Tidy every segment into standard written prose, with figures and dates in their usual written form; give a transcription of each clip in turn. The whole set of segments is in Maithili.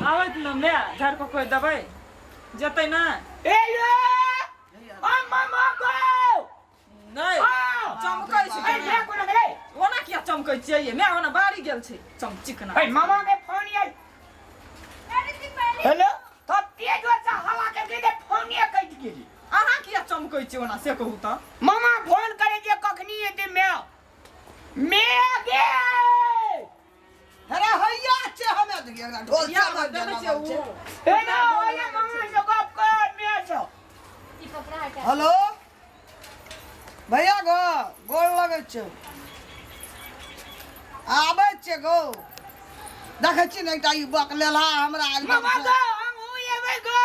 आबैत न माय झाड़ कऽ कोइ देबै जेतै ना ए यो ओ मामा गो नहि चमकै छै ए केना? माय कोना गेलै ओना किया चमकै छियै ये माय ओना बाड़ी गेल छै चमचिकना ए मामा के फोन ये हेलो तब तेज से हवा के दे फोन ये कटि गेली अहाँ किया चमकै छियै ओना से कहू तऽ मामा फोन करे जे कखनी एते my my गे अरे हैया छै हमे देखिए एकरा ढोल या चमक देखै जेना छियै छै। ओ ए ना ओए मामा से गप कर my से ई कपड़ा हटा हेलो भैया गो गोर लगै छै आबै छियै गो देखै छी ने एकटा ई बक लेलहा हमरा एकदम मामा से। गो हम हूँ एबै गो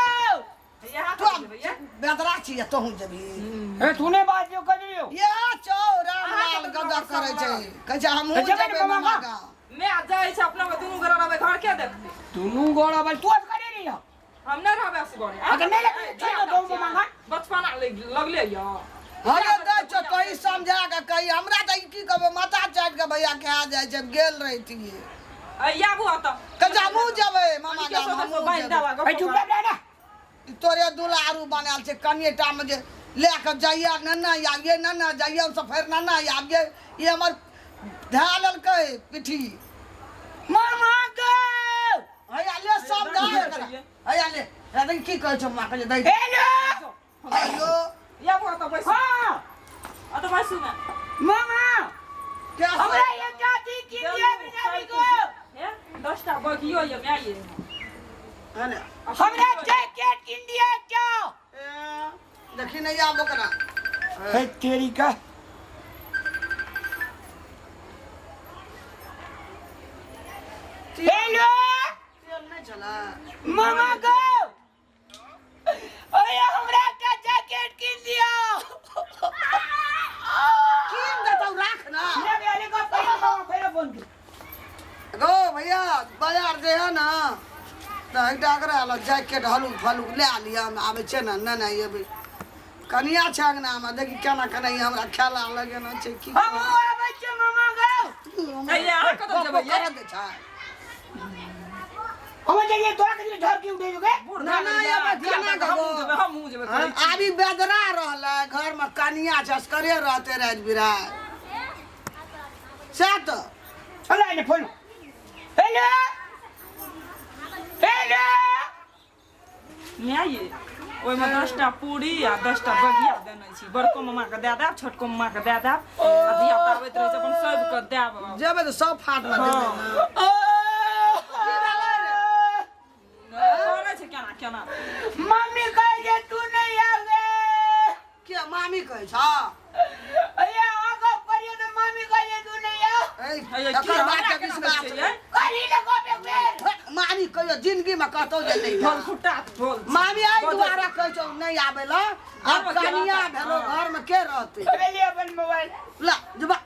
यहाँ तू कतऽ जेबै ये? बेदरा छी तोहूँ जेबही ए तूने बात जो कर दियो ये चौ रामलाल गदर करै छै कहै छै हमहूँ जेबै ने जेबै मामा मामा गाँव? गाँव मैं जाइ छै अपना में दुनू गोरा रहबै घर के देखतै दुनू गोड़ा बल तू करे रही हो हम नहि रहबै असगरे अगर नहि लगलै, चल जाओ गाँव में मामा। बचपना लगले यऽ हरे दै छौ तोही समझा के कही हमरा तऽ ई की कहबै माथा चाटि के भैया खा जाइ छै गेल रहितियै आबू अतऽ कहै छै हमहूँ जेबै मामा गाम हमहूँ जेबै ए चुप रह ना ई तोरे दुलारू बनायल छै कनिए टामे जे लए कऽ जाइए नन्ना आबियै नन्ना जाइए हमसब फेर नन्ना आबियै ई हमर धए लेलकै पिट्ठी मामा गो हैया ले समझा एकरा हैया ले हैया देखी की कहै छौ माँ कहै दै हेलो हेलो या बुआ तऽ बैसू हां अतऽ बैसू ने मामा क्या हमरा ये चाची की दिया बिना गो हे 10टा बगियो ये माय ये है ने हमरा जैकेट किन दिया क्या ए, देखी नहीं आब ओकरा हे तेरी का हेलो तेल नहीं चला मामा गो ओए हमरा का जैकेट किन दिया कीन देतौ राख ना ले ले गो पहले मामा पहले फोन की गो भैया बाजार जे है ना तऽ एकटा एकरा लए जैकेट हलुक फलुक लए लिअ हम आबै छियै ने नेने अयबै कनिया छै अङ्गनामे देखी केना केना ई हमरा खेला लगेना छै की हम आबै छी मामा गो हैया, अहाँ कतऽ जेबै यै? करऽ दै छै हम जाइए तोरा के झड़ के उठे जोगे बूढ़ ना, ना, भए ये गेलै, बच्चा ना धिया-पुता हमहूँ गो। जेबै हमहूँ जेबै करै छी। आबी बेदरा रहलै घरमे कनिया छै असकरे रहते राति बिराति सएह तऽ चल आइने फोन हेलो हेलो माय ये ओहिमे 10टा पूरी आ 10टा बगिया देने छी बड़को मामाके दए देब छोटको मामाके दए देब आ धिया पुता आबैत रहै छै अपन सबके देब जेबै तऽ सब फाटमे देबै ने करै छै केना केना मम्मी कहे जे तू नहीं आवे किया मामी कहै छ अरे आगा करियो तो मामी कहे जे तू नहीं आ ए, हे, की एकर हमरा बात के केना विश्वास दै छियै? करी लगो बे बेर हे, मामी कहियो जिंदगी में कतौ जे नहीं ढोल खुट्टा ढोल मामी एहि दुआरे कहै छौ नहीं आबै ला आब घरमे के कनिया रहतै? भेलो हँ। घर में के रहतै अरे ले अपन मोबाइल ला जबा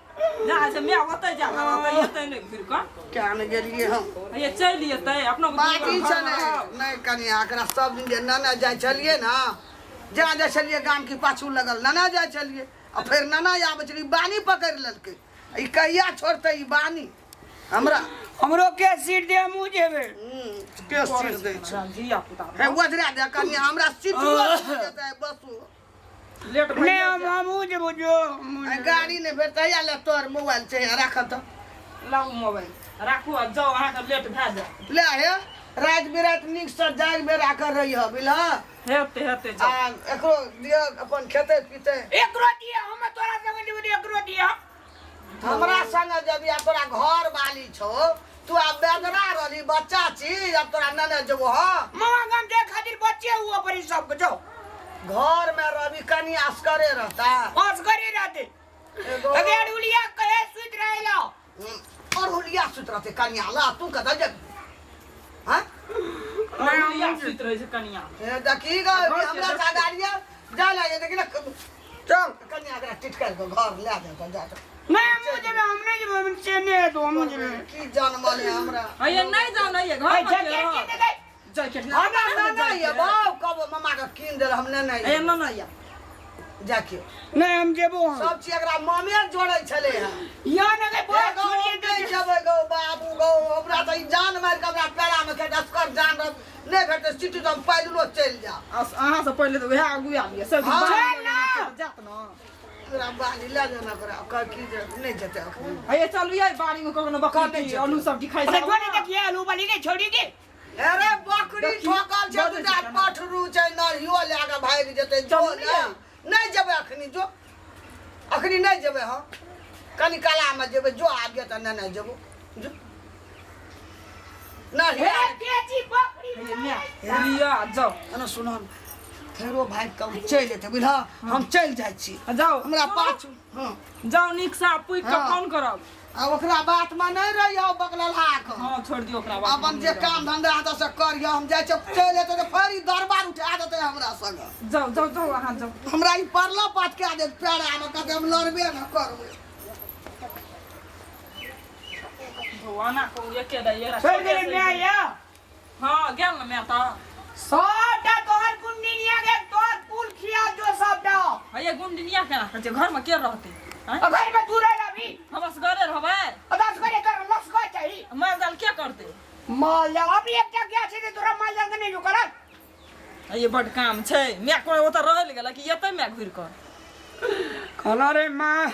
जा छै माय ओतै जा ओतै एतै नहि घुरि कऽ क्या ने गेलियै हम हे चलि एतै अपनो बात ई छै ने नहि कनिया एकरा सब दिन जे नाना जाइ छलियै ने जा जाइ छलियै गाम के पाछू लगल नाना जाइ छलियै आ फेर नाना आबै छलियै ई बानी पकड़ि लेलकै ई कहिया छोड़तै ई बानी हमरा हमरो के सीट दे हमहूँ जेबै के सीट दै छै धिया पुता हे ओझरा दे कनिया हमरा सीट देतै बसू लेट नहि हम हमहूँ जेबो जो हमहूँ आ जेबै। गाड़ी नहि भेटतै या ले तोहर मोबाइल छै राख तऽ लाउ मोबाइल राखू आ जाउ अहाँके लेट भए जायत ले हे राति बिराति नीकसँ जागि बेरा कर रही ह बुझलह हेतै हेतै जाउ आ एकरो दिअ अपन खेतै पीतै एकरो दिया हम तोरा संग जेबै तऽ एकरो दिया हमरा संग जब आ तोरा घर वाली छौ तू आब बेदरा रहली बच्चा छी अब तोरा नेने जेबो हँ मामा गाम जाए खातिर बच्चे हुआ पड़ी सबके जाओ घर में रवि कनि असगरे रहता असगरे रहते एगो अगर उलिया कहे सुत रहेला और हुलिया सुत रहते कनिया ला तू कतऽ जेबी हाँ अड़हुलिया सुति रहै छै कनिया ए, देखी ग हमरा सागारिया जा ले देखी ना चल कनिया एकरा टिटकर के घर ले जा तऽ जा तऽ। नहीं हम जेबे हम नहीं जेबे हम से नहीं है तो हम जेबे की जनमल है हमरा हैया नहि जाउ नहि घर ऐ मे जैकेट की दे दे जैकेट हमरा ना ना ये बाप कब मामा के कीन देल हम ने नहीं ए ना ना या जाके नहीं हम जेबो हम सब चीज एकरा मामे जोड़ै छलै हँ यहाँ न गए बहुत गौ सुनिए नहि जेबै गौ बाबू गौ हमरा तऽ ई जान मारि कऽ हमरा पेड़ा मे के डसकर जान रहबै। चिट्ठी तऽ हम पैदलो चलि जायब। आ अहाँ से पहिले तऽ वएह आगू आबि सब दिन हाँ। बाड़ी मे लेने छै, जात न। ओकरा बाली लए जाना, ओकरा कह की जे नहि जेतै अखनी। हे चलू यै, बाड़ी में कखनो बकरी कतै की जेतै? आलू सब खाइ अरे छै। जो नहीं देखिए आलू वाली के छोड़ी के। अरे बकरी देखी, ठोकल छै, बजै दूटा छै केना? पठरू छै, नरियो लए कऽ भागि जेतै। जो चलू ने ने। नहि जेबै अखनी, जो अखनी नहि जेबै हम, कनि कलामे जेबै। जो आगे तऽ नहि नहि जेबो, जो नरिया। हे बेची बकरी। हे माय, लिअ आ जाउ। एना सुनह, फेरो भागि कऽ ओ चलि एतै, बुझलह? हम चलि जाइ छी। आ जाउ। हमरा पाछू, हँ। जाउ नीक से, आ पुछि कऽ हाँ। फोन करब। आ ओकरा बातमे नहि रहियौ बकललहा कऽ। हँ, छोड़ि दियौ ओकरा बात। अपन जे काम धंधा हेतौ से करियौ, हम जाइ छियौ। चलि एतै तऽ फेर ई दरबार उठा देतै हमरा संगे। जाउ जाउ जाउ, अहाँ जाउ। हमरा ई पड़लो पटका देत पेड़ामे, कहतै हम लड़बे न करबै। आना कहू एके दै एकरा। छोड़ दे मैं या। हँ, गेल ने माय तऽ। सबटा तोहर कुंडिनिया के तोहर कुल खिया जो सबटा। हे गुंडिनिया केना कहै छै? घरमे के रहतै आँय? घर में तू रह अभी। हम असगरे रहबै? दस करे कर लस को चाहिए। माल जाल के करतै? माल जाल अभी एकटा गया छै जे तोरा माल जाल के नहीं जो करत। ये बड काम छै। माय कोइ ओतऽ रहै लए गेल कि एतै माय घुरि कऽ? कहना रे माँ,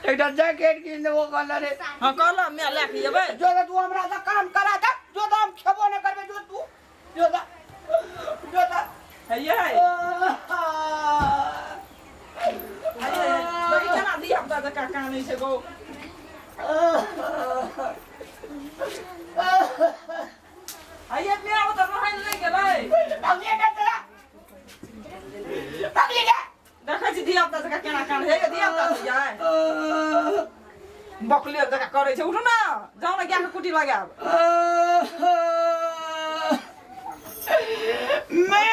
एकटा जैकेट कीन देबो कहना रे। हँ, कहलहुँ माय लए कऽ एबै। जो तो तू हमरा से काम करा दे, जो तो हम खेबो नहीं करबे, जो तू जो तो जो तो। हे ये देखी केना धिया पुता जकाँ कानै छै गौ। हे माय ओतऽ रहै लए नहि गेलै? पगली के तोरा पगली के। देखै छी धिया पुता जकाँ केना कानै हे। धिया पुता छै यै, बकले जकाँ करै छै। उठू ने, जाउ ने, गायके कुटी लगायब। मैं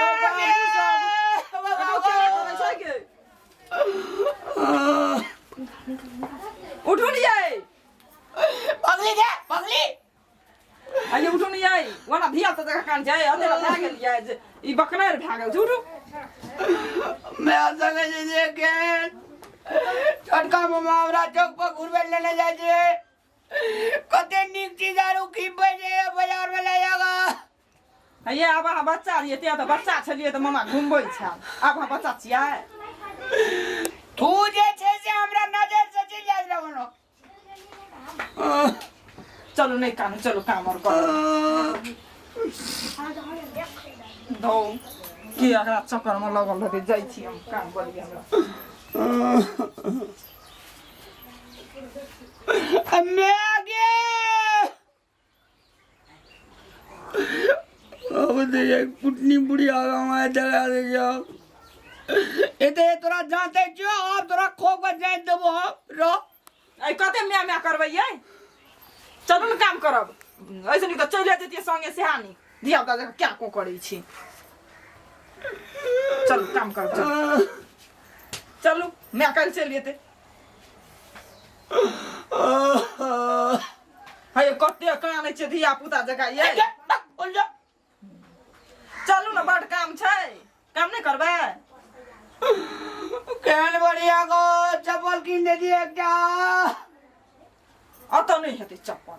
देखू केना करै छै गे। उठू ने यै। पगली के पगली। आइए, उठू ने यै, ओना धिया पुता जकाँ कान छै। अतेक भए गेल यै जे ई बकनेर भए गेल छै। उठू। मैं संगे जे जे के छोटका मामा हमरा चौक पर घुरबै लेने जाइ छै, कते नीक चीज आरू खिबै छै बाजार में ले जागा। हे आब अहाँ बच्चा रहियै ते, तऽ बच्चा छलियै तऽ मामा घुमबै छल, आब अहाँ बच्चा छियै? तू जे छै से हमरा नजर से चलि जाइ रहनो। चलू, नहि कानू, चलू काम आओर करू। धौ के एकरा चक्करमे लगल रहतै। जाइ छी हम, काम करियै हमरा। मैं गे अब तो ये कुटनी बुढ़ी आ गया जगह दे जाओ। एते तोरा जानते छियो, आब तोरा खो के जान देबो हम रो। ऐ कते म्या म्या करबै यै? चलू ने काम करब। ऐसे नीक तऽ चलि जैतियै संगे, सेहा नीक। धिया पुता जकाँ क्या को करै छी। चलू काम करब, चलू चलू। माय काल्हि चलि जेतै। हे कते कानै छै धिया पुता जकाँ यै? चलू ने, बड काम छै, काम नहि करबै? केहन बढ़िया गो चप्पल कीन दे दिए एकटा। अतऽ नहि हेतै चप्पल।